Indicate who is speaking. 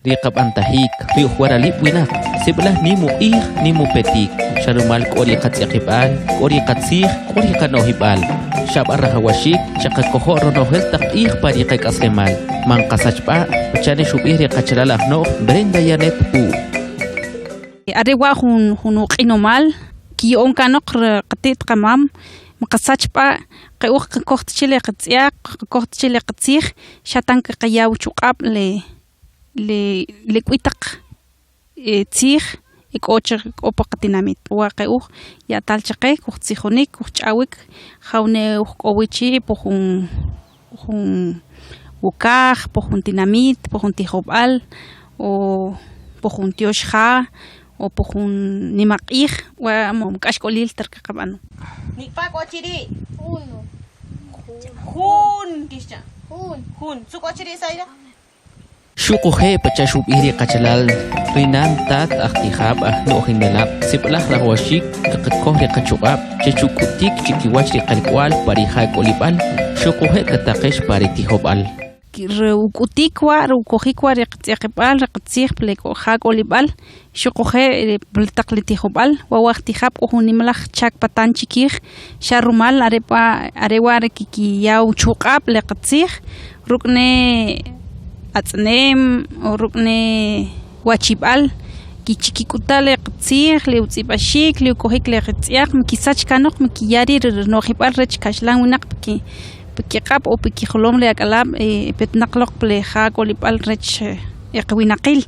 Speaker 1: Ri qab'antajik, ri ujwaralib' winaq, sib'alaj nim uq'ij, nim upetik, xa rumal k'o ri qatz'yaqib'al, k'o ri qatzij, k'o ri qano'jib'al. Xa b'a rajawaxik chaqakojo' ronojel taq q'ij pa ri qak'aslemal, man qasach b'a', pacha' ne xub'ij ri qachalal ajno'j Brenda Yanet U.
Speaker 2: Are wa' jun jun uq'inomal kiya'om kanoq ri qati't qamam, qasach b'a' qe uj qakoj ta che le qatz'yaq, qakoj ta che le qatzij, xa tan qaya uchuq'ab' le le le k'wi taq tzij e k'o che k'o pa qatinamit wa qe uj ya'tal chaqe kujtzijonik kujch'awik jawne uj k'o wi chi' pi jun jun wokaj, pi jun tinamit, pi jun tijob'al o pi jun tyox ja o pi jun nimaq'iij wa k'axk'oliil ta qaqab'ano.
Speaker 3: Nik'pa' k'o chi ri'? Uno. Jun kixcha'. Jun. Jun. Su k'o chi ri' Zaira?
Speaker 1: Xuquje' pacha' xub'ij ri qachalal, ri nan tat ajtijab' ajno'jinelab' sib'alaj rajwaxik kaqakoj ri qachuq'ab' chech uk'utik chi kiwach ri qalk'wa'l pa ri ja k'olib'al xuquje' kataqex pa ri tijob'al.
Speaker 2: Ri uk'utik wa', ri ukojik wa' ri qatz'yaqib'al, ri qatzij pa le ja k'olib'al xuquje' pa taq le tijob'al wa' wa ajtijab' k'o jun nimalaj chak patan chi kij xa rumal are wa' are wa' ri kikiya uchuq'ab' le qatzij ruk' ne atz'nem o ruk' ne wachib'al kik'uta' le qatzij, le utz'ib'axiik, le ukojik le qatz'yaq mikisach kanoq mikiya rii' ri no'jib'al rech kaxlan wunaq pi kiq'ab' o pi kijolom le ak'alaab' e petnaq loq pi le ja k'olib'al rech e qawinaqil.